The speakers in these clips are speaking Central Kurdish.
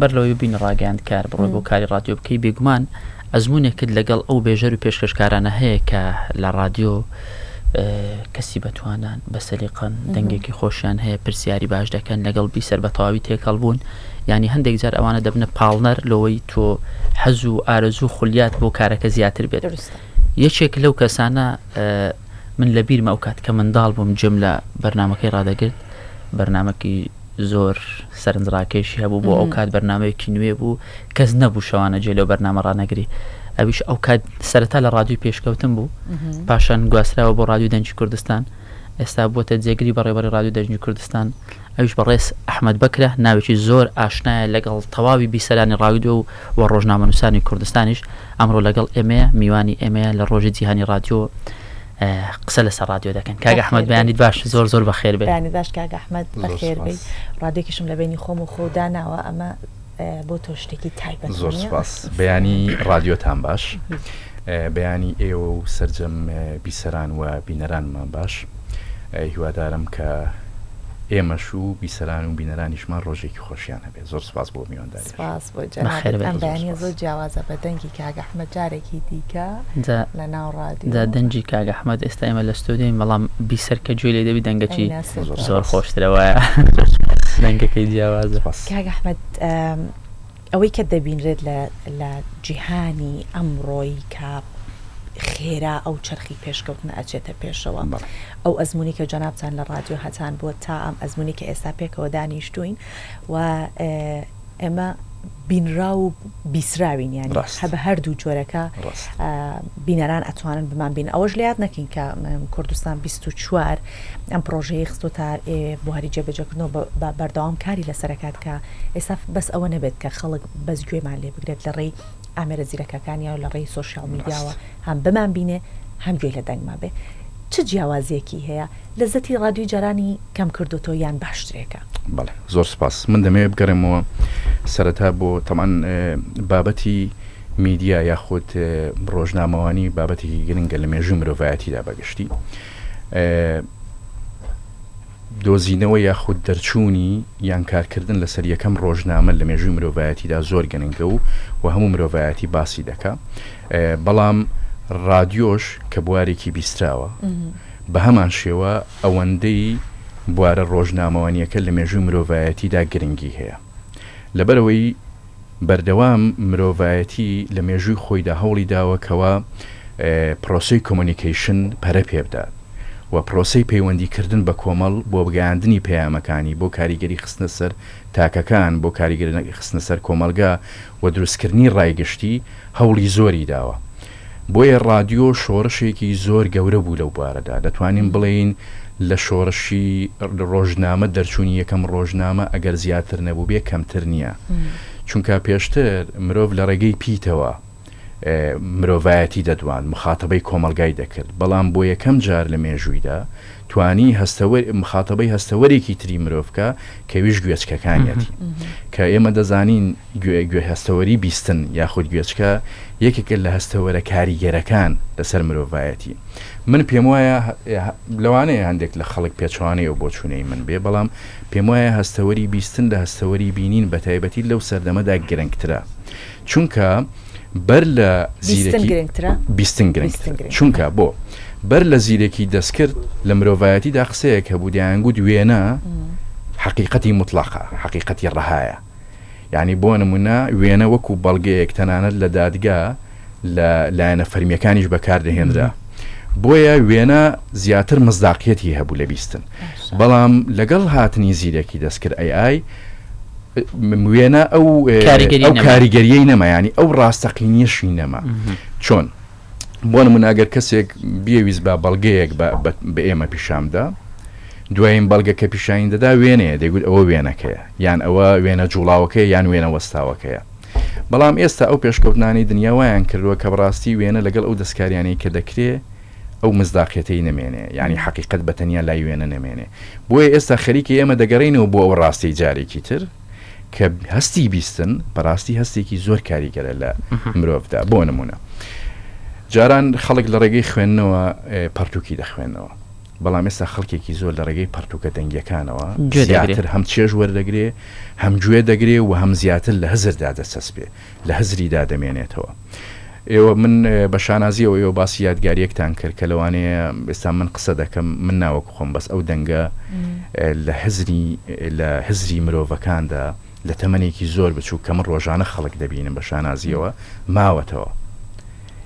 بەر لەوەی ببینە ڕاگەیاندکار بڕۆی بۆ کاری ڕادیۆ بکەی بێگومان ئەزمونێکت لەگەڵ ئەو بێژەر و پێشکەشکارانە هەیە کە لە ڕادیۆ کەسی بەتوانان بە سەلیقەن دەنگێکی خۆشیان هەیە پرسیاری باش دەکەن لەگەڵ بیسەر بە تەواوی تێکەڵ بوون ینی هەندێک جار ئەوانە دەبنە پاڵنەر لەوەی تۆ حەز و ئارەزوو خولیات بۆ کارەکە زیاتر بێت یەکێک لەو کەسانە من لە بیرمە ئەو کات کە منداڵ بووم گوێم لە بەرنمەکەی ڕادەگرت بەرنمەکی زۆر سەرنجڕاکێشی هەبوو بۆ ئەو کات بەرنمەیەکی نوێ بوو کەس نەبوو شەوانە جێ لەو بەرنامە ڕانەگری ئەویش ئەو کات سەرەتا لە ڕادیوی پێشکەوتن بوو پاشان گواستراوە بۆ ڕادیو دەنگی کوردستان ئێستا بووەتە جێگری بەڕێوەبەری ڕادیو دەنگی کوردستان ئەویش بەڕێز ئەحمەد بەکرە ناوێکی زۆر ئاشنایە لەگەڵ تەواوی بیسەرانی ڕادیۆ و و ڕۆژنامەنووسانی کوردستانیش ئەمڕۆ لەگەڵ ئێمەیە میوانی ئێمەیە لە ڕۆژی جیهانی ڕادیۆ قسە لەسەر ڕادیۆ دەکەن کاک ئەحمەد بەیانیت باش زۆر زۆر بەخێر بێ بەیانیت باش کاک ئەحمەد بەخێر بێی ڕادیۆکیشم لە بەینی خۆم و خۆو داناوە ئەمە بۆ تۆ شتێکی تایبەت زۆر سپاس بەیانی ڕادیۆتان باش بەیانی ئێوە و سەرجەم بیسەران و بینەرانمان باش هیوادارم کە ئێمەش و بیسەران و بینەرانیشمان ڕۆژێکی خۆشیان هەبێت زۆر سپاس بۆ میوانداری سپاس بۆ جەنابت ئەم بەیانیە زۆر جیاوازە بە دەنگی کاک ئەحمەد جارێکی دیکە لە ناو ڕادیۆ جا دەنگی کاک ئەحمەد ئێستا ئێمە لە ستۆدیۆین بەڵام بیسەر کە گوێی لێ دەبی دەنگەکی زۆر خۆشترە وایە دەنگەکەی جیاوازە. کاک ئەحمەد ئەوەی کە دەبینرێت لە لە جیهانی ئەمڕۆی کە خێرا ئەو چەرخی پێشکەوتنە ئەچێتە پێشەوە ئەو ئەزمموی کە جەنابتان لە ڕادیۆ هەتان بووە تا ئەم ئەزمموی کە ئێستا پێکەوە دانیشتوین و ئێمە بینراو و بیسراوین یانی هە بە هەردوو جۆرەکە بینەران ئەتوانن بمان بین ئەوەش لە یاد نەکەین کە کوردستان 24 ئەم پرۆژەیە خستۆتە بواری جێبەجێکردنەوە بە بەردەوام کاری لەسەرکات کە ئێستا بەس ئەوە نەبێت کە خەڵک بەس گوێمان لێ بگرێت لە ڕێی ئامێرە زیرەکەکانیان لە ڕێی سۆشیال میدیاوە هەم بمان بینێ هەم گوێی لە دەنگمان بێ چ جیاوازیەکی هەیە لەزەتی ڕادیۆی جارانی کەم کردۆتەوە یان باشترێکە؟ بەڵێ زۆر سپاس من دەمەوێت بگەڕێمەوە سەرەتا بۆ تەمان بابەتی میدیا یاخود ڕۆژنامەوانی بابەتێکی گرنگە لە مێژوو مرۆڤایەتیدا بەگشتی دۆزینەوە یاخود دەرچوونی یان کارکردن لەسەر یەکەم ڕۆژنامە لە مێژووی مرۆڤایەتیدا زۆر گرنگە و و هەموو مرۆڤایەتی باسی دەکا بەڵام ڕادیۆش کە بوارێکی بیستراوە بەهەمان شێوە ئەوەندەی بوارە ڕۆژنامەوانییەکە لە مێژووی مرۆڤایەتیدا گرنگی هەیە. لەبەرئەوەی بەردەوام مرۆڤایەتی لە مێژووی خۆیدا هەوڵی داوە کەوا پرۆسەی کۆمۆنیکەیشن پەرە پێبدات و پرۆسەی پەیوەندی کردن بە کۆمەڵ بۆ گەیاندنی پەیامەکانی، بۆ کاریگەری خستنە سەر تاکەکان، بۆ کاریگەری خستنە سەر کۆمەڵگا و دروستکردنی ڕای گشتی هەوڵی زۆری داوە. بۆیە ڕادیۆ شۆڕشێکی زۆر گەورە بوو لەو بوارەدا، دەتوانین بڵێین لە شۆڕشی ڕۆژنامە دەرچوونی یەکەم ڕۆژنامە ئەگەر زیاتر نەبووبێ کەمتر نییە، چونکە پێشتر مرۆڤ لە ڕێگەی پیتەوە مرۆڤایەتی دەدواند، مخاتەبەی کۆمەڵگای دەکرد، بەڵام بۆ یەکەم جار لە مێژوویدا توانی هەستەوەر مخاتەبەی هەستەوەرێکی تری مرۆڤ بکا کە ویش گوێچکەکانیەتی کە ئێمە دەزانین گوێ گوێ هەستەوەری بیستن یاخود گوێچکە یەکێکە لە هەستەوەرە کاریگەرەکان لەسەر مرۆڤایەتی من پێم وایە لەوانەیە هەندێک لە خەڵک پێچەوانەی ئەو بۆچوونەی من بێ بەڵام پێم وایە هەستەوەری بیستن لە هەستەوەری بینین بە تایبەتی لەو سەردەمەدا گرنگترە چونکە بەر لە زیرەکی گرنگترە بیستن گرنگترە چونکە بۆ بەر لە زیرەکی دەستکرد لە مرۆڤایەتیدا قسەیەک هەبوو دەیانگوت وێنە حەقیقەتی موتڵەقە حەقیقەتی ڕەهایە یانی بۆ نمونە وێنە وەکو بەڵگەیەک تەنانەت لە دادگا لە لایەنە فەرمیەکانیش بەکار دەهێنرا بۆیە وێنە زیاتر مزداقیەتی هەبوو لە بیستن بەڵام لەگەڵ هاتنی زیرەکی دەستکرد ئەی ئای وێنە ئەو ئەو کاریگەریەی نەما ینی ئەو ڕاستەقینیەشی نەما چۆن بۆ نمونە ئەگەر کەسێک بیەویست بە بەڵگەیەک بە ئێمە پیشاندا دوایین بەڵگە کە پیشانی دەدا وێنەیە دەیگوت ئەوە وێنەکەیە یان ئەوە وێنە جوڵاوەکەیە یان وێنە وەستاوەکەیە بەڵام ئێستا ئەو پێشکەوتنانەی دنیا وایان کردووە کە بەڕاستی وێنە لەگەڵ ئەو دەستکاریانەی کە دەکرێ ئەو مزداقیەتەی نەمێنێ یانی حەقیقەت بە تەنیا لای وێنە نەمێنێ بۆیە ئێستا خەریکە ئێمە دەگەڕێینەوە بۆ ئەو ڕاستەی جارێکی تر کە هەستی بیستن بەڕاستی هەستێکی زۆر کاریگەرە لە مرۆڤدا بۆ نمونە جاران خەڵک لە ڕێگەی خوێندنەوە پەرتوکی دەخوێندنەوە. بەڵام ئێستا خەڵکێکی زۆر لە ڕێگەی پەڕتووکە دەنگییەکانەوە زیاتر هەم چێژ وەردەگرێ، هەم گوێ دەگرێ و هەم زیاتر لە هزردا دەچەسپێ، لە هزریدا دەمێنێتەوە. ئێوە من بە شانازییەوە ئێوە باسی یادگارییەکتان کرد کە لەوانەیە ئێستا من قسە دەکەم، من نا وەکو خۆم، بەس ئەو دەنگە لە هزری لە هزری مرۆڤەکاندا لە تەمەنێکی زۆر بچووک کە من ڕۆژانە خەڵک دەبینم بە شانازییەوە ماوەتەوە.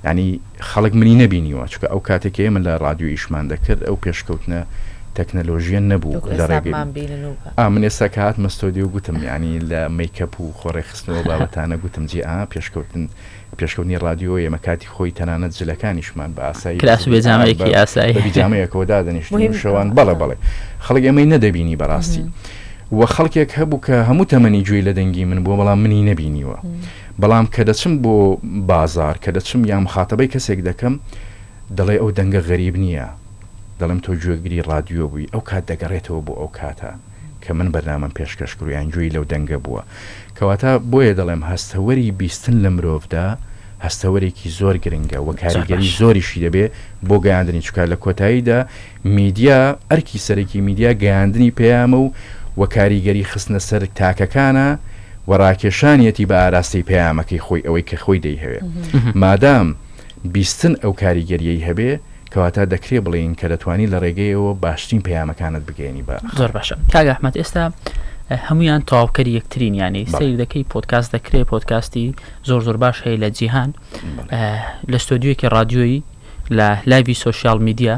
یانی خەڵک منی نەبینیوە چونکە ئەو کاتێک کە ئێمە لە ڕادیۆ ئیشمان دەکرد ئەو پێشکەوتنە تەکنەلۆژیە نەبوو لە ڕێگەی ئا من ئێستا کە هاتمە ستۆدیۆ گوتم یانی لە مەیکەپ و خۆ ڕێکخستنەوە بابەتانە گوتم جی ئا پێشکەوتن پێشکەوتنی ڕادیۆ ئێمە کاتی خۆی تەنانەت جلەکانیشمان بە ئاسایی کراس و بێجامەیەکی ئاسایی بە بیجامەیەکەوە دادەنیشتین شەوان بەڵێ بەڵێ خەڵک ئێمەی نەدەبینی بەڕاستی و خەڵکێک هەبوو کە هەموو تەمەنی گوێی لە دەنگی من بووە بەڵام منی نەبینیوە بەڵام کە دەچم بۆ بازاڕ، کە دەچم یا مخاتەبەی کەسێک دەکەم، دەڵێ ئەو دەنگە غەریب نییە، دەڵێم تۆ گوێگری ڕادیۆ بووی، ئەو کات دەگەڕێتەوە بۆ ئەو کاتە کە من بەرنامەم پێشکەش کردووە یان گوێی لەو دەنگە بووە. کەواتە بۆیە دەڵێم هەستەوەری بیستن لە مرۆڤدا هەستەوەرێکی زۆر گرنگە و کاریگەری زۆریشی دەبێ بۆ گەیاندنی، چونکە لە کۆتاییدا میدیا، ئەرکی سەرەکی میدیا گەیاندنی پەیامە و و کاریگەری خستنە سەر تاکەکانە و ڕاکێشانیەتی بە ئاراستەی پەیامەکەی خۆی ئەوەی کە خۆی دەیهەوێ. مادام بیستن ئەو کاریگەریەی هەبێ کەواتە دەکرێ بڵێین کە دەتوانی لە ڕێگەیەوە باشترین پەیامەکانت بگەیەنی بە خەڵک. زۆر باشە کاک ئەحمەد ئێستا هەمویان تەواوکەری یەکترین یانی سەیر دەکەی پۆدکاست دەکرێ پۆدکاستی زۆر زۆر باش هەیە لە جیهان لە ستۆدیۆیەکی ڕادیۆیی لە لایڤی سۆشیال میدیا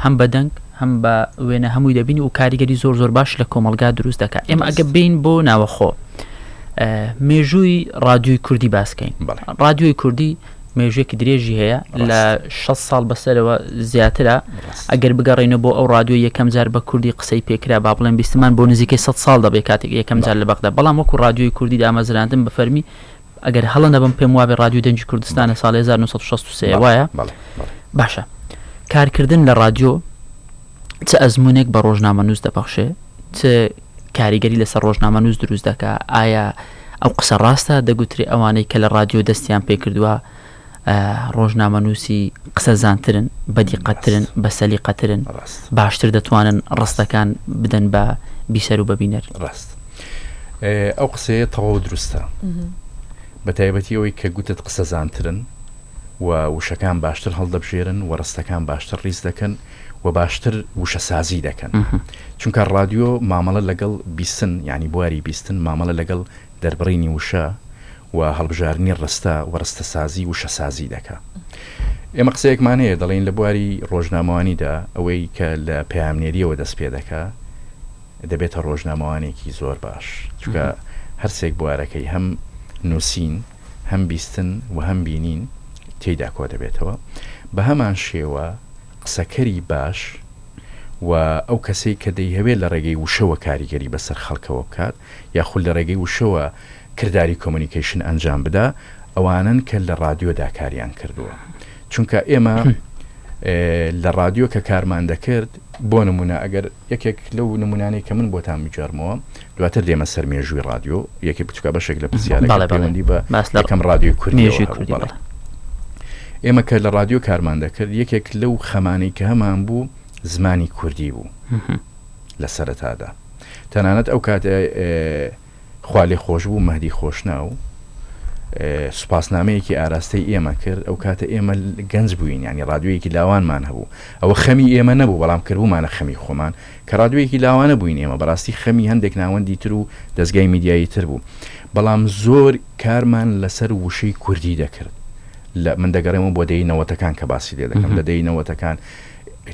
هەم بە دەنگ هەم بە وێنە هەمووی دەبینی و کاریگەری زۆر زۆر باش لە کۆمەلگا دروست دەکات ئێمە ئەگە بین بۆ ناوەخۆ مێژووی ڕادیۆی کوردی باسکەین ڕادیۆی کوردی مێژوێکی درێژی هەیە لە 6 ساڵ بەسەرەوە زیاترە ئەگەر بگەڕینە بۆ ئەو رادیۆ یەکەم جار بە کوردی قسەی پێکرا با بڵێن بیستمان بۆ نزیکەی 100 ساڵ دەبێت کاتێک یەکەم جار لە بەغدا بەڵام وەکو رادیۆی کوردی دامەزراندن بە فەرمی ئەگەر هەڵە نەبم پێم وابێ ڕادیۆ دەنگی کوردستانە ساڵی 1963 وایە باشە کارکردن لە ڕادیۆ چ ئەزمونێک بە ڕۆژنامە نووس دەبەخشێ چ کاریگەری لەسەر ڕۆژنامە نووس دروست دەکا ئایا ئەو قسە ڕاستە دەگوترێ ئەوانەی کە لە ڕادیۆ دەستیان پێکردووە ڕۆژنامەنووسی قسەزانترن، بەدیقەتترن، بەسەلیقەترن، باشتر دەتوانن ڕستەکان بدەن بە بیسەر و بە بینەر. ڕاست. ئەو قسەیە تەواو دروستە. بە تایبەتی ئەوەی کە گوتت قسەزانترن و وشەکان باشتر هەڵدەبژێرن و ڕستەکان باشتر ڕیز دەکەن و باشتر وشەسازی دەکەن. چونکە ڕادیۆ مامەڵە لەگەڵ بیستن، یانی بواری بیستن مامەڵە لەگەڵ دەربڕینی وشە و هەڵبژاردنی ڕستە و ڕستەسازی وشەسازی دەکا. ئێمە قسەیەکمان هەیە دەڵێین لە بواری ڕۆژنامەوانیدا ئەوەی کە لە پەیامنێرییەوە دەست پێ دەکا دەبێتە ڕۆژنامەوانێکی زۆر باش چونکە هەرسێک بوارەکەی هەم نووسین هەم بیستن و هەم بینین تێیدا کۆ دەبێتەوە. بە هەمان شێوە قسەکەری باش و ئەو کەسەی کە دەیهەوێت لە ڕێگەی وشەوە کاریگەری بەسەر خەڵکەوە بکات یاخود لە ڕێگەی وشەوە کرداری کۆمۆنیکەیشن ئەنجام بدا ئەوانەن کە لە ڕادیۆدا کاریان کردووە چونکە ئێمە لە ڕادیۆ کە کارمان دەکرد بۆ نمونە ئەگەر یەکێک لەو نمونانەی کە من بۆتان بگێڕمەوە دواتر دێمە سەر مێژووی ڕادیۆ یەکێک بچووکە بەشێک لە پرسیارەکە پەیوەندی بە یەکەم ڕادیۆی کوردی بەڵێ ئێمە کە لە ڕادیۆ کارمان دەکرد یەکێک لەو خەمانەی کە هەمان بوو زمانی کوردی بوو لە سەرەتادا تەنانەت ئەو کاتە خوالێخۆشبوو مەهدی خۆشناو سوپاسنامەیەکی ئاراستەی ئێمە کرد، ئەو کاتە ئێمە گەنج بووین یانی ڕادیۆیەکی لاوانمان هەبوو، ئەوە خەمی ئێمە نەبوو بەڵام کردبوومانە خەمی خۆمان کە ڕادیۆیەکی لاوانە بووین ئێمە بەڕاستی خەمی هەندێک ناوەندی تر و دەزگای میدیایی تر بوو بەڵام زۆر کارمان لەسەر وشەی کوردی دەکرد لە من دەگەڕێمەوە بۆ دەیەی نەوەتەکان کە باسی لێ دەکەم لە دەیەی نەوەتەکان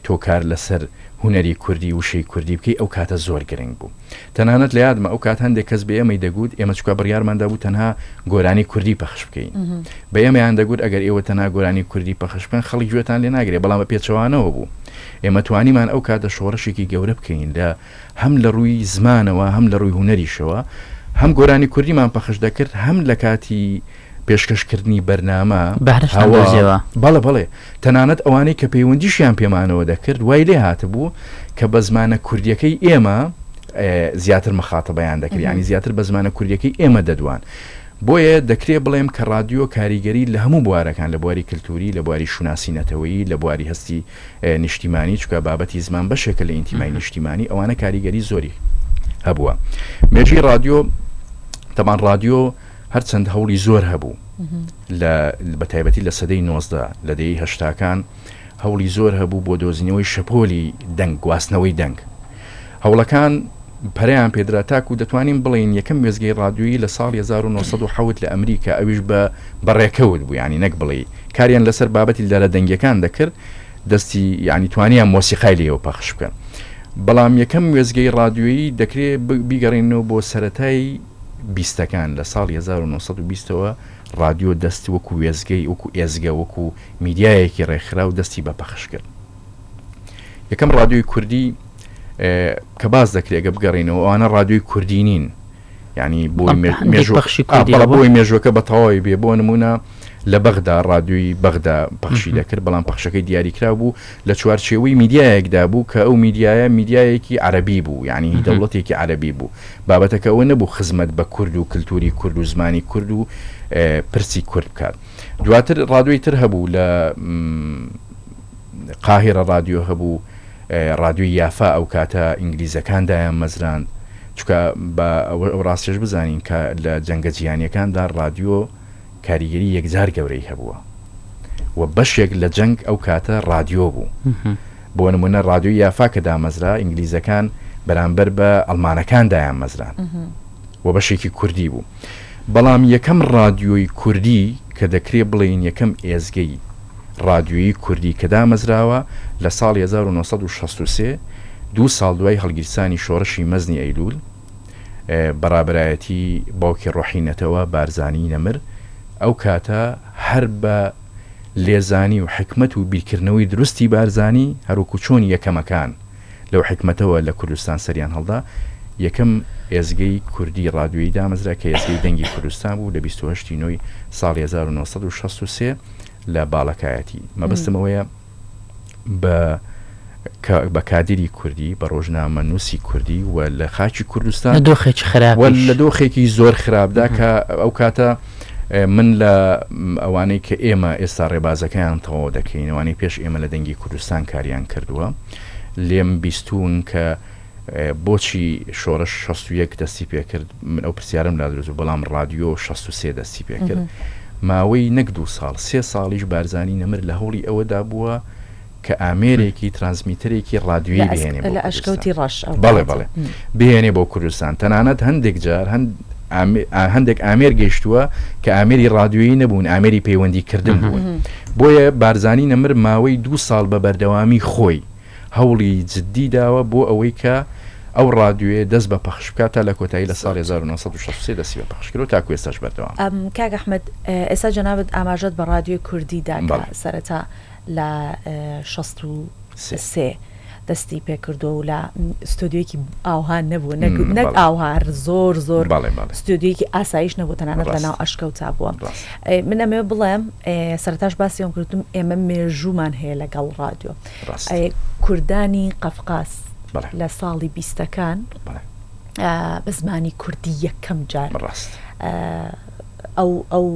تۆ کار لەسەر هونەری کوردی وشەی کوردی بکەی ئەو کاتە زۆر گرنگ بوو. تەنانەت لە یادمە ئەو کات هەندێک کەس بە ئێمەی دەگوت ئێمە چکا بڕیارمان دابوو تەنها گۆرانی کوردی پەخش بکەین بە ئێمەیان دەگوت ئەگەر ئێوە تەنها گۆرانی کوردی پەخش بکەن خەڵک گوێتان لێ ناگرێ بەڵام بە پێچەوانەوە بوو ئێمە توانیمان ئەو کاتە شۆڕشێکی گەورە بکەین لە هەم لە ڕووی زمانەوە هەم لە ڕووی هونەریشەوە هەم گۆرانی کوردیمان پەخش دەکرد هەم لە کاتی پێشکەشکردنی بەرنامە بەهرەشتان دۆزیەوە؟ بەڵێ بەڵێ تەنانەت ئەوانەی کە پەیوەندیشیان پێمانەوە دەکرد وای لێ هاتبوو کە بە زمانە کوردیەکەی ئێمە زیاتر مخاتەبەیان دەکرد یانی زیاتر بە زمانە کوردیەکەی ئێمە دەدوان. بۆیە دەکرێ بڵێم کە ڕادیۆ کاریگەری لە هەموو بوارەکان، لە بواری کلتووری، لە بواری شوناسی نەتەوەیی، لە بواری هەستی نیشتیمانی، چونکە بابەتی زمان بەشێکە لە ئینتیمای نیشتیمانی، ئەوانە کاریگەری زۆری هەبووە. مێژووی ڕادیۆ، تەبان ڕادیۆ هەرچەند هەوڵی زۆر هەبوو لە بە تایبەتی لە سەدەی 19 لە دەیەی هەشتاکان هەوڵی زۆر هەبوو بۆ دۆزینەوەی شەپۆلی دەنگ، گواستنەوەی دەنگ. هەوڵەکان پەرەیان پێدرا تاکو دەتوانین بڵێین یەکەم وێستگەی ڕادیۆیی لە ساڵی 1907 لە ئەمریکا ئەویش بە بە ڕێکەوت بوو یانی نەک بڵێی کاریان لەسەر بابەتی لەرە دەنگیەکان دەکرد دەستی یانی توانیان مۆسیقای لێوە پەخش بکەن بەڵام یەکەم وێستگەی ڕادیۆیی دەکرێ بیگەڕێنەوە بۆ سەرەتای بیستەکان لە ساڵی 1920ەوە ڕادیۆ دەست وەکو وێستگەی وەکو ئێزگە وەکو میدیایەکی ڕێکخراو دەستی بە پەخش کرد. یەکەم ڕادیۆی کوردی کە باس دەکرێت گە بگەڕینەوە ئەوانە ڕادیۆی کوردی نین ینی بۆی بۆی مێژوەکە بە تەواوی بێ بۆ نمونە لە بەغدا ڕادیۆی بەغدا پەخشی دەکرد بەڵام پەخشەکەی دیاریکرا بوو لە چوارچێوەی میدیایەکدا بوو کە ئەو میدیایە میدیایەکی عەربی بوو یعنی دەوڵەتێکی عەربی بوو بابەتەکە ئەوە نەبوو خزمەت بە کورد و کللتوری کورد و زمانی کورد و پرسی کورد بکات دواتر ڕادیۆی تر هەبوو لە قاهیرە ڕادیۆ هەبوو، ڕادیۆی یافا ئەو کاتە ئینگلیزەکان دایان مەزراند، چونکە با ئەو ڕاستیەش بزانین کە لە جەنگە جیهانیەکاندا ڕادیۆ کاریگەری یەکجار گەورەی هەبووە و بەشێک لە جەنگ ئەو کاتە ڕادیۆ بوو. بۆ نمونە ڕادیۆی یافا کە دامەزرا ئینگلیزەکان بەرامبەر بە ئەڵمانەکان دایان مەزران و بەشێکی کوردی بوو. بەڵام یەکەم ڕادیۆی کوردی کە دەکرێ بڵێین یەکەم ئێزگەی ڕادیۆیی کوردی کە دامەزراوە لە ساڵی 1963، دوو ساڵ دوای هەڵگیرسانی شۆڕشی مەزنی ئەیلوول بە ڕابەرایەتی باوکی ڕۆحی نەتەوە بارزانیی نەمر، ئەو کاتە هەر بە لێزانی و حیکمەت و بیرکردنەوەی دروستی بارزانی هەروەکو چۆن یەکەمەکان لەو حیکمەتەوە لە کوردستان سەریان هەڵدا، یەکەم ئێزگەی کوردی ڕادیۆیی دامەزرا کە ئێزگەی دەنگی کوردستان بوو لە 28 ی نۆی ساڵی 1963 لە باڵەکایەتی. مەبەستم ئەوەیە بە بە کادیری کوردی، بە ڕۆژنامەنووسی کوردی و لە خاکی کوردستان لە دۆخێکی خراپیش. و لە دۆخێکی زۆر خراپدا کە ئەو کاتە من لە ئەوانەی کە ئێمە ئێستا ڕێبازەکەیان تەواو دەکەین، ئەوانەی پێش ئێمە لە دەنگی کوردستان کاریان کردووە، لێم بیستوون کە بۆچی شۆڕش 61 دەستی پێکرد، من ئەو پرسیارم لا دروست بوو، بەڵام ڕادیۆ 63 دەستی پێکرد. ماوەی نەک دوو ساڵ، سێ ساڵیش بارزانی نەمر لە هەوڵی ئەوەدا بووە کە ئامێرێکی ترانسمیتەرێکی ڕادیۆیی بهێنێ بۆ لە ئەشکەوتی ڕەش ئەو بەڵێ بەڵێ بهێنێ بۆ کوردستان تەنانەت هەندێک جار هەندێک ئامێر گەیشتووە کە ئامێری ڕادیۆیی نەبوون ئامێری پەیوەندی کردن بوون بۆیە بارزانی نەمر ماوەی دوو ساڵ بە بەردەوامی خۆی هەوڵی جدی داوە بۆ ئەوەی کە ئەو ڕادیۆیە دەست بە پەخش بکات تا لە کۆتایی لە ساڵی 1963 دەستی بە پەخش کرد و تاکو ئێستاش بەردەوامە. کاک ئەحمەد ئێستا جەنابت ئاماژەت بە ڕادیۆی کوردی دا کە سەرەتا لە 63 دەستی پێکردووە و لە ستۆدیۆیەکی ئاوها نەبوو نەک نەک ئاوها هەر زۆر زۆر ستۆدیۆیەکی ئاسایش نەبوو تەنانەت لە ناو ئەشکەوتا بووە من ئەمێ بڵێم سەرتاش باسی ئەوم کردم ئێمە مێژوومان هەیە لەگەڵ ڕادیۆ کوردانی قەفقاس لە ساڵی بیستەکان بە زمانی کوردی یەکەم جار ئەو ئەو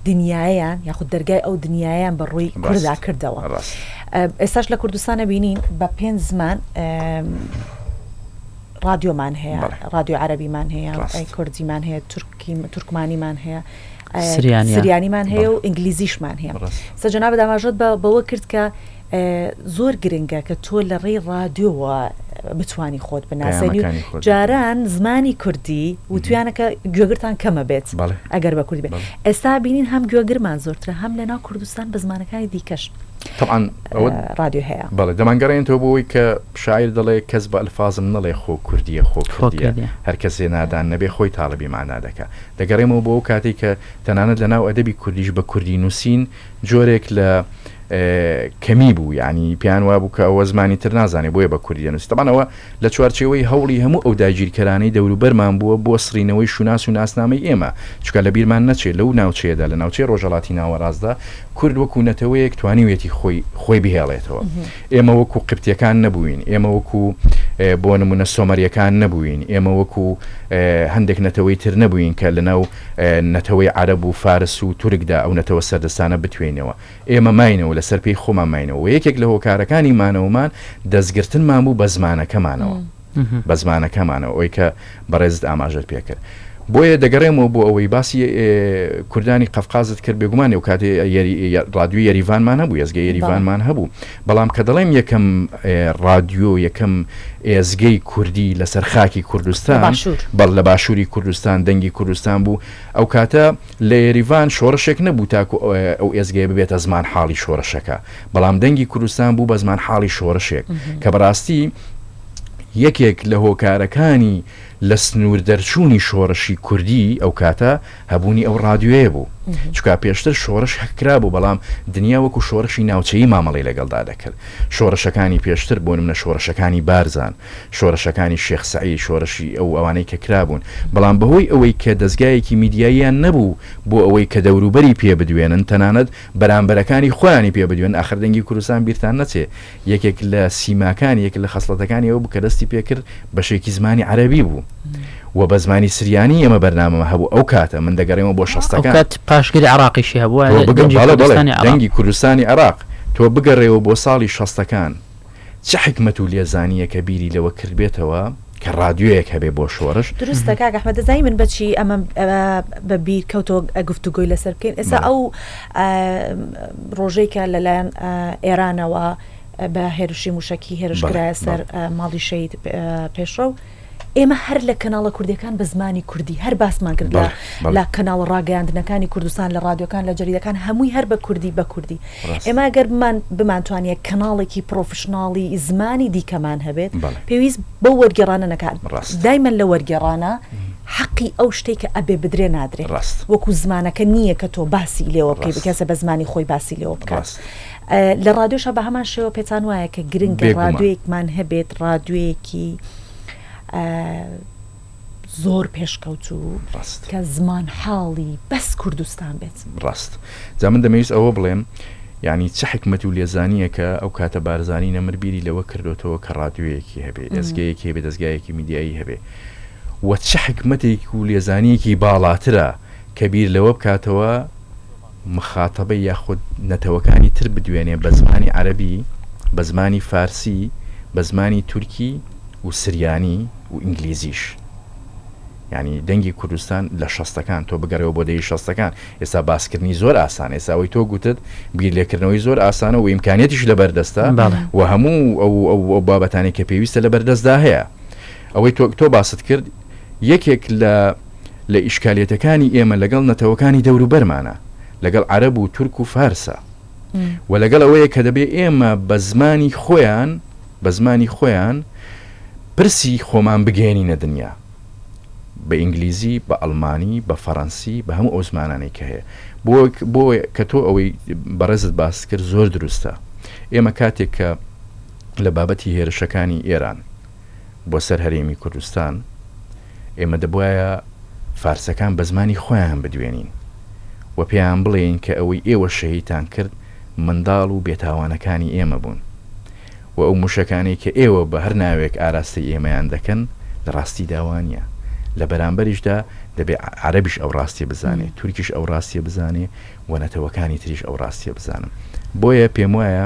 دنیایان یاخود دەرگای ئەو دنیایان بە ڕووی کوردا کردەوە ئێستاش لە کوردستانە بینین بە پێنج زمان ڕادیۆمان هەیە ڕادیۆ عەربیمان هەیە کوردیمان هەیە تورکی تورکمانیمان هەیە سریانیمان هەیە و ئینگلیزیشمان هەیە سە جەنابت ئاماژەت بەوە کرد کە زۆر گرنگە کە تۆ لە ڕێی ڕادیۆوە بتانی خۆت بناسێنی و جاران زمانی کوردی وتویانە کە گوێگرتان کەمە بێت ئەگەر بە کوردی بێت ئێستا بینین هەم گوێگرمان زۆرترە هەم لەناو کوردستان بە زمانەکانی دیکەش طبعا ئەوە ڕادیۆ هەیە. بەڵێ دەمانگەڕێنێتەوە بۆ ئەوەی کە شاعیر دەڵێ کەس بە ئەلفازم نەڵێ خۆ کوردییە خۆ کوردییە هەر کەسێ نادان نەبێ خۆی تاڵبی مەعنا دەکا دەگەڕێمەوە بۆ ئەو کاتەی کە تەنانەت لەناو ئەدەبی کوردیش بە کوردی نووسین جۆرێک لە کەمی بوو یانی پێیان وابوو کە ئەوە زمانی تر نازانێ بۆیە بە کوردی دەنووسی تەبعەن ئەوە لە چوارچێوەی هەوڵی هەموو ئەو داگیرکەرانەی دەوروبەرمان بووە بۆ سڕینەوەی شوناس و ناسنامەی ئێمە چونکە لە بیرمان نەچێ لەو ناوچەیەدا لە ناوچەی ڕۆژهەڵاتی ناوەڕاستدا کورد وەکو نەتەوەیەک توانیویەتی خۆی خۆی بهێڵێتەوە ئێمە وەکو قبتیەکان نەبووین ئێمە وەکو. بۆ نمونە سۆمەریەکان نەبووین، ئێمە وەکو هەندێک نەتەوەی تر نەبووین کە لەناو نەتەوەی عەرەب و فارس و تورکدا ئەو نەتەوە سەردەستانە بتوێینەوە. ئێمە ماینەوە، لەسەر پێی خۆمان ماینەوە و یەکێک لە هۆکارەکانی مانەوەمان دەستگرتنمان بوو بە زمانەکەمانەوە. بە زمانەکەمانەوە، ئەوەی کە بەڕێزت ئاماژەت پێ کرد. بۆیە دەگەڕێمەوە بۆ ئەوەی باسی کوردانی قەفقازت کرد، بێگومان ئەو کاتێ ڕادیۆی یەریڤانمان هەبوو، ئێزگەی یەریڤانمان هەبوو، بەڵام کە دەڵێم یەکەم ڕادیۆ، یەکەم ئێزگەی کوردی لەسەر خاکی کوردستان، بەڵ لە باشووری کوردستان دەنگی کوردستان بوو، ئەو کاتە لە یەریڤان شۆڕشێک نەبوو تاکو ئەو ئێزگەیە ببێتە زمانحاڵی شۆڕشەکە، بەڵام دەنگی کوردستان بوو بە زمانحاڵی شۆڕشێک کە بەڕاستی یەکێک لە هۆکارەکانی لە سنوور دەرچوونی شۆڕشی کوردی ئەو کاتە هەبوونی ئەو ڕادیۆیە بوو. چونکا پێشتر شۆڕش کرابوو بەڵام دنیا وەکو شۆڕشی ناوچەیی مامەڵەی لەگەڵدا دەکرد. شۆڕشەکانی پێشتر بۆ نمونە شۆڕشەکانی بارزان، شۆڕشەکانی شێخ سەعید، شۆڕشی ئەو ئەوانەی کە کرابوون بەڵام بەهۆی ئەوەی کە دەزگایەکی میدیاییان نەبوو بۆ ئەوەی کە دەوروبەری پێ بدوێنن تەنانەت بەرامبەرەکانی خۆیانی پێ بدوێنن ئاخر دەنگی کوردستان بیرتان نەچێ یەکێک لە سیماکانی، یەکێک لە خەسڵەتەکانی ئەوە بوو کە دەستی پێ کرد بەشێکی زمانی عەرەبی بوو و بە زمانی سریانی ئێمە بەرنامەمە هەبوو ئەو کاتە من دەگەڕێمەوە بۆ شەستەکان. ئەو کات پاشگری عێراقیشی هەبوو، تۆ بگە بەڵێ بەڵێ دەنگی کوردستانی عێراق تۆ بگەڕێوە بۆ ساڵی شەستەکان چ حیکمەت و لێزانییەکە بیری لەوە کردبێتەوە کە ڕادیۆیەک هەبێ بۆ شۆرش. دروستە کاک ئەحمەد دەزانی من بەچی ئەمەم بە بیر کەوتەوە گفتوگۆی لەسەر بکەین ئێستا ئەو ڕۆژەی کە لەلایەن ئێرانەوە بە هێرشی موشکی هێرش کرایە سەر ماڵی شەید پێشڕەو ئێمە هەر لە کەناڵە کوردیەکان بە زمانی کوردی هەر باسمان کرد لە کەناڵە ڕاگەیاندنەکانی کوردستان لە ڕادیۆکان لە جەریدەکان هەمووی هەر بە کوردی بە کوردی ئێمە گەر بمان بمانتوانیە کەناڵێکی پرۆفشناڵی زمانی دیکەمان هەبێت پێویست بەو وەرگێڕانە نەکات دایمەن لە وەرگێڕانە حەقی ئەو شتێک کە ئەبێ بدرێ نادرێ وەکو زمانەکە نییە کە تۆ باسی لێوە بکەی بکەسە بە زمانی خۆی باسی لێوە بکات لە ڕادیۆشە بە هەمان شێوە پێتان وایە کە گرنگە ڕادیۆیەکمان هەبێت ڕادیۆیەکی زۆر پێشکەوتوو ڕاست. کە زمان حاڵی بەس کوردستان بێت. ڕاست. جا من دەمەویست ئەوە بڵێم یانی چ حیکمەت و لێزانییەکە ئەو کاتە بارزانی نەمر بیری لەوە کردۆتەوە کە ڕادیۆیەکی هەبێ، ئێزگەیەکی هەبێ، دەزگایەکی میدیایی هەبێ و چ حیکمەتێک و لێزانییەکی باڵاترە کە بیر لەوە بکاتەوە مخاتەبەی یاخود نەتەوەکانی تر بدوێنێ بە زمانی عەرەبی، بە زمانی فارسی، بە زمانی تورکی و سریانی و ئینگلیزیش. یانی دەنگی کوردستان لە شەستەکان، تۆ بگەڕێوە بۆ دەیەی شەستەکان، ئێستا باسکردنی زۆر ئاسانە، ئێستا ئەوەی تۆ گوتت بیر لێکردنەوەی زۆر ئاسانە و ئیمکانیەتیش لەبەردەستە و هەموو ئەو ئەو بابەتانەی کە پێویستە لەبەردەستدا هەیە. ئەوەی تۆ تۆ باست کرد یەکێک لە لە ئیشکالیەتەکانی ئێمە لەگەڵ نەتەوەکانی دەوروبەرمانە، لەگەڵ عەرەب و تورک و فارسە و لەگەڵ ئەوەیە کە دەبێ ئێمە بە زمانی خۆیان بە زمانی خۆیان پرسی خۆمان بگەیەنینە دنیا بە ئینگلیزی، بە ئەڵمانی، بە فەڕەنسی، بە هەموو ئەو زمانانەی کە هەیە. بۆ بۆ کە تۆ ئەوەی بەڕێزت باست کرد زۆر دروستە. ئێمە کاتێک کە لە بابەتی هێرشەکانی ئێران بۆ سەر هەرێمی کوردستان ئێمە دەبوایە فارسەکان بە زمانی خۆیان بدوێنین و پێیان بڵێین کە ئەوەی ئێوە شەهیدتان کرد منداڵ و بێتاوانەکانی ئێمە بوون و ئەو موشەکانەی کە ئێوە بە هەر ناوێک ئاراستەی ئێمەیان دەکەن لە ڕاستیدا وانیە. لە بەرامبەریشدا دەبێ عەرەبیش ئەو ڕاستیە بزانێ، تورکیش ئەو ڕاستیە بزانێ و نەتەوەکانی تریش ئەو ڕاستیە بزانن. بۆیە پێموایە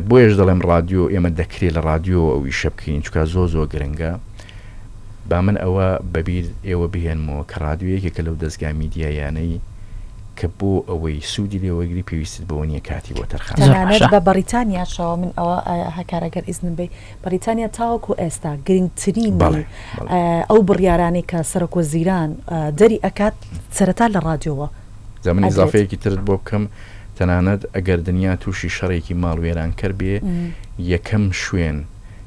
بۆیەش دەڵێم ڕادیۆ ئێمە دەکرێ لە ڕادیۆوە ئەو ئیشە بکەین چونکە زۆر زۆر گرنگە. با من ئەوە بەبیر ئێوە بهێنمەوە کە ڕادیۆ یەکێکە لەو دەزگا میدیاییانەی کە بۆ ئەوەی سوودی لێ وەرگری پێویستت بەوە نییە کاتی بۆ تەرخان زۆر تەنانەت باشە. بە بەڕیتانیاشەوە من ئەوە هەکار ئەگەر ئیزنم بەی بەڕیتانیا تاوەکو ئێستا گرنگترینی بەڵێ بەڵێ. ئەو بڕیارانەی کە سەرۆکوەزیران دەری ئەکات سەرەتا لە ڕادیۆوە جا من ئەدرێت. ئیزافەیەکی ترت بۆ بکەم تەنانەت ئەگەر دنیا تووشی شەڕێکی ماڵ وێرانکەر بێ یەکەم شوێن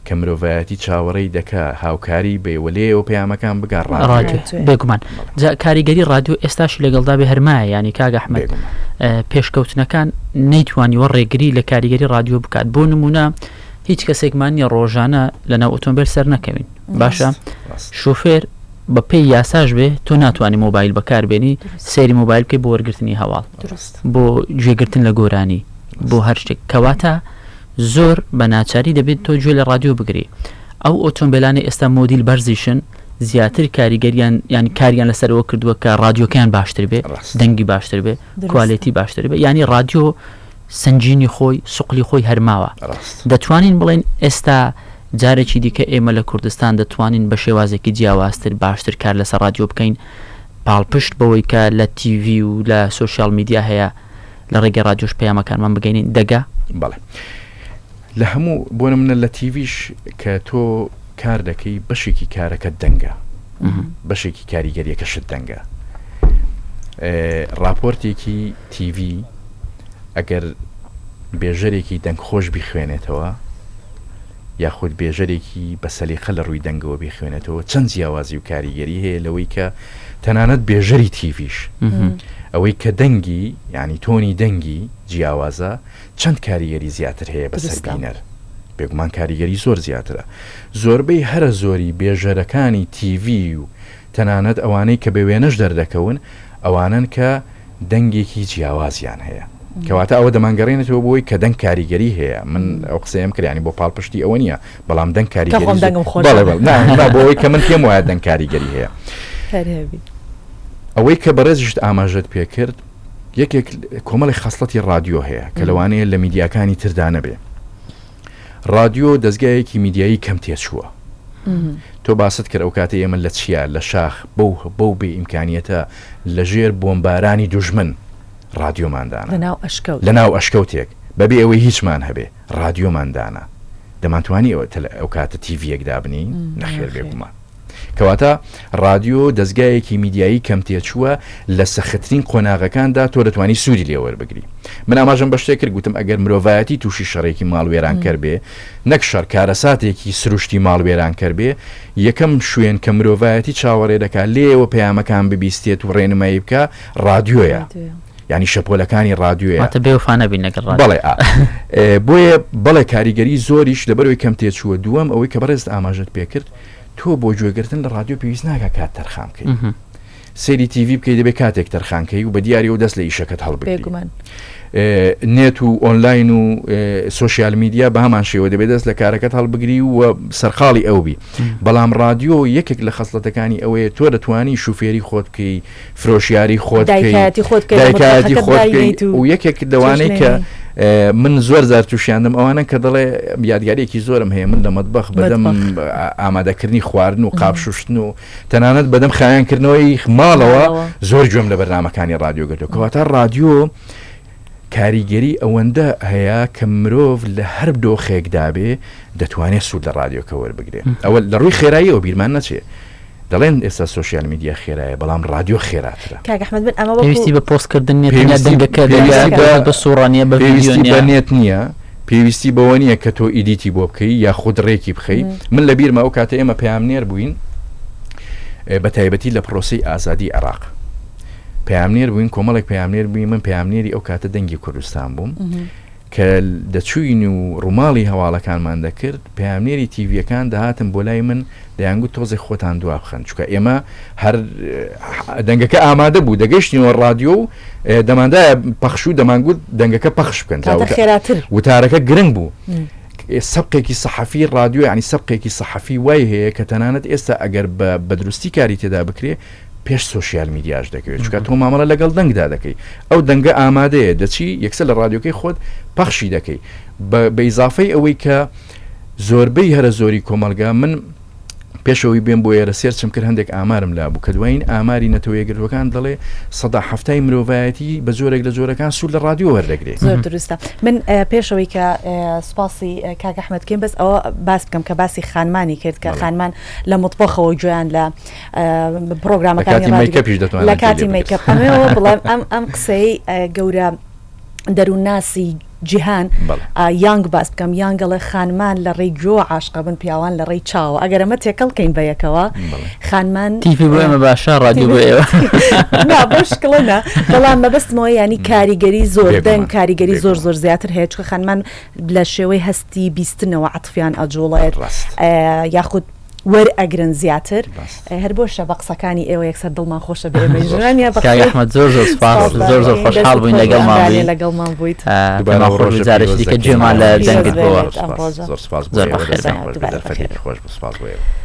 کە مرۆڤایەتی چاوەڕێی دەکا هاوکاری بێ و لێیەوە پەیامەکان بگا ڕادیۆیە. ڕادیۆیە. بێگومان. جا کاریگەری ڕادیۆ ئێستاشی لەگەڵدا بێ هەر مایە یانی کاک ئەحمەد بێگومان. پێشکەوتنەکان نەیتوانیوە ڕێگری لە کاریگەری ڕادیۆ بکات بۆ نمونە هیچ کەسێکمان نییە ڕۆژانە لەناو ئۆتۆمبیل سەر نەکەوین باشە ڕاست. ڕاست. شوفێر بە پێی یاساش بێ تۆ ناتوانانی مۆبایل بەکاربێنی سەیری مۆبایل بکەی بۆ وەرگرتنی هەواڵ دروست. بۆ گوێگرتن لە گۆرانی بۆ هەر شتێک کەواتە زۆر بە ناچاری دەبێت تۆ گوێ لە ڕادیۆ بگری. ئەو ئۆتۆمبیلانەی ئێستا مۆدیل بەرزیشن زیاتر کاریگەریان یانی کاریان لەسەرەوە کردووە کە ڕادیۆکەیان باشتر بێ دەنگی باشتر بێ کوالێتی باشتر بێ یانی ڕادیۆ سنجینی خۆی سوقلی خۆی هەرماوە دەتوانین بڵێن ئێستا جارێکی دیکە ئێمە لە کوردستان دەتوانین بە شێوازێکی جیاوازتر باشتر کار لەسەر ڕادیۆ بکەین پاڵپشت بەوەی کە لە تیڤی و لە سۆشیال میدیا هەیە لە ڕێگەی ڕادیۆش پەیامەکانمان بگەینین دەگا؟ بەڵێ لە هەموو بۆ نمونە لە تیڤیش کە تۆ کار دەکەی بەشێکی کارەکەت دەنگە بەشێکی کاریگەریەکەشت دەنگە راپۆرتێکی تیڤی ئەگەر بێژەرێکی دەنگخۆش بیخوێنێتەوە یاخود بێژەرێکی بە سەلیقە لە ڕووی دەنگەوە بیخوێنێتەوە چەند جیاوازی و کاریگەری هەیە لەوەی کە تەنانەت بێژەری تیڤیش ئەوەی کە دەنگی یعنی تۆنی دەنگی جیاوازە چەند کاریگەری زیاتر هەیە بەسەر بینەر بێگومان کاریگەری زۆر زیاترە زۆربەی هەرە زۆری بێژەرەکانی تیڤی و تەنانەت ئەوانەی کە بە وێنەش دەردەکەون ئەوانەن کە دەنگێکی جیاوازیان هەیە کەواتە ئەوە دەمانگەڕێنێتەوە بۆی کە دەنگ کاریگەری هەیە من ئەو قسەیەم کرد ینی بۆ پاڵپشتی ئەوە نییە بەڵام دەنگ کاریگەری بۆ ئەوەی کە من پێم وایە دەنگ کاریگەری هەیە ئەوەی کە بەڕێزیشت ئاماژەت پێکرد یەکێک کۆمەڵی خەسڵەتی ڕادیۆ هەیە کە لەوانەیە لە میدیاکانی تردا نەبێ ڕادیۆ دەزگایەکی میدیایی کەم تێچووە. تۆ باست کرد ئەو کاتەی ئێمە لە چیا، لە شاخ، بەو بەو بێ ئیمکانیەتە لە ژێر بۆمبارانی دوژمن ڕادیۆمان دانا. لە ناو ئەشکەوت. لە ناو ئەشکەوتێک بە بێ ئەوەی هیچمان هەبێ ڕادیۆمان دانا. دەمانتوانی ئەو کاتە تیڤییەک دابنێین؟ نەخێر بێگومان. کەواتە ڕادیۆ دەزگایەکی میدیایی کەم تێچووە، لە سەختترین قۆناغەکاندا تۆ دەتوانی سوودی لێ وەربگری. من ئاماژەم بە شتێک کرد گوتم ئەگەر مرۆڤایەتی تووشی شەڕێکی ماڵوێرانکەر بێ، نەک شەڕ، کارەساتێکی سروشتی ماڵوێرانکەر بێ، یەکەم شوێن کە مرۆڤایەتی چاوەڕێ دەکا لێیەوە پەیامەکان ببیستێت و ڕێنمایی بکا، ڕادیۆیە. یانی شەپۆلەکانی ڕادیۆیە. واتە بێوەفا نەبین لەگەڵ ڕادیۆ. بەڵێ ئا. بۆیە بەڵێ کاریگەری زۆریش لەبەرئەوەی کەم تێچووە. دووەم ئەوەی کە بەڕێزت ئاماژەت پێکرد، تۆ بۆ گوێگرتن لە ڕادیۆ پێویست ناکا کات تەرخان بکەی. سەیری تیڤی بکەی دەبێ کاتێک تەرخان کەی و بە دیاریەوە دەست لە ئیشەکەت هەڵبگری. بێگومان. نێت و ئۆنلاین و سۆشیال میدیا بە هەمان شێوە دەبێت دەست لە کارەکەت هەڵبگری و سەرقاڵی ئەو بی. بەڵام ڕادیۆ یەکێک لە خەسڵەتەکانی ئەوەیە تۆ دەتوانی شوفێری خۆت بکەی، فرۆشیاری خۆت بکەی، دایکایەتی خۆت بکەی، لە دایکایەتی مەتبەخەکەت خۆت بکەی داینێیت و و یەکێک لەوانەی کە چێشت لێنێی. من زۆر جار تووشیاندم ئەوانە کە دەڵێ یادگاریەکی زۆرم هەیە من لە مەتبەخ بەدەم مەتبەخ. ئامادەکردنی خواردن و قاپ شوشتن و تەنانەت بەدەم خاوێنکردنەوەی ماڵەوە ماڵەوە. زۆر گوێم لە بەرنامەکانی ڕادیۆ گرتووە کەواتە ڕادیۆ کاریگەری ئەوەندە هەیە کە مرۆڤ لە هەر دۆخێکدا بێ دەتوانێت سوود لە ڕادیۆکە وەربگرێ ئەوە لە ڕووی خێراییەوە بیرمان نەچێ دەڵێن ئێستا سۆشیال میدیا خێرایە بەڵام ڕادیۆ خێراترە. کاک ئەحمەد من ئەمە وەکو. پێویستی بە پۆست کردن نیە تەنیا پێویستی دەنگەکە پێویستی دەنگەکە بە بە سوڕە نیە بە ڤیدیۆ پێویستی نیە. بە نێت نییە پێویستی بەوە نییە کە تۆ ئیدیتی بۆ بکەی یاخود ڕێکی بخەی من لە بیرمە ئەو کاتە ئێمە پەیامنێر بووین بە تایبەتی لە پرۆسەی ئازادی عێراق پەیامنێر بووین کۆمەڵێک پەیامنێر بووین من پەیامنێری ئەو کاتە دەنگی کوردستان بووم کە دەچووین و ڕووماڵی هەواڵەکانمان دەکرد، پەیامنێری تیڤییەکان دەهاتن بۆ لای من دەیانگوت تۆزێک خۆتان دوابخەن، چونکە ئێمە هەر دەنگەکە ئامادە بوو، دەگەیشتینەوە ڕادیۆ و دەماندایە پەخش و دەمانگوت دەنگەکە پەخش بکەن، جا کاتە خێراتر. وتارەکە گرنگ بوو. سەبقێکی سەحەفی ڕادیۆ یانی سەبقێکی سەحەفی وای هەیە کە تەنانەت ئێستا ئەگەر بە دروستی کاری تێدا بکرێ پێش سۆشیال میدیاش دەکەوێت چونکە تۆ مامەڵە لەگەڵ دەنگدا دەکەی ئەو دەنگە ئامادەیە دەچی یەکسەر لە ڕادیۆکەی خۆت پەخشی دەکەی بە ئیزافەی ئەوەی کە زۆربەی هەرە زۆری کۆمەڵگا من پێشەوەی بێم بۆ ئێرە سێرچم کرد هەندێک ئامارم لابوو کە دوایین ئاماری نەتەوە یەکگرتووەکان دەڵێ سەدا حەفتای مرۆڤایەتی بە جۆرێک لە جۆرەکان سوود لە ڕادیۆ وەردەگرێ. زۆر دروستە من پێشەوەی کە سوپاسی کاک ئەحمەد بکەین بەس ئەوە باس بکەم کە باسی خانمانی کرد کە خانمان لە متبەخەوە گوێیان لە پرۆگرامەکانی مەیکەپیش دەتوانن لە کاتی مەیکەپ ئەمەوە بڵێم ئەم ئەم قسەی گەورە دەروونناسی جیهان یانگ باس بکەم یانگەڵێ خانمان لە ڕێی گوێوە عاشقە بن پیاوان لە ڕێی چاوە ئەگەر ئەمە تێکەڵ کەین بە یەکەوە خانمان تیڤی بۆ ئێمە باشە ڕادیۆ بۆ ئێوە نا بەو شکڵە نا بەڵام مەبەستمەوە ینی کاریگەری زۆر دەنگ کاریگەری زۆر زۆر زیاتر هەیە چونکە خانمان لە شێوەی هەستی بیستنەوە عەتفیان ئەجوڵێت یاخود. وەرئەگرن زیاتر هەر بۆشە بە قسەکانی ئێوە یەکسەر دڵمان خۆشە بێ ئێمەی ژنان یا بە کاک ئەحمەد زۆر زۆر سپاس زۆر زۆر خۆشحاڵ بووین لەگەڵمان بووی لەگەڵمان بوویت دووبارە ڕۆژ جارێکی دیکە گوێمان لە دەنگت بووە زۆر سپاس زۆر بەخێر بێن. دەرفەتێکی خۆش بوو سپاس بۆ ئێوە.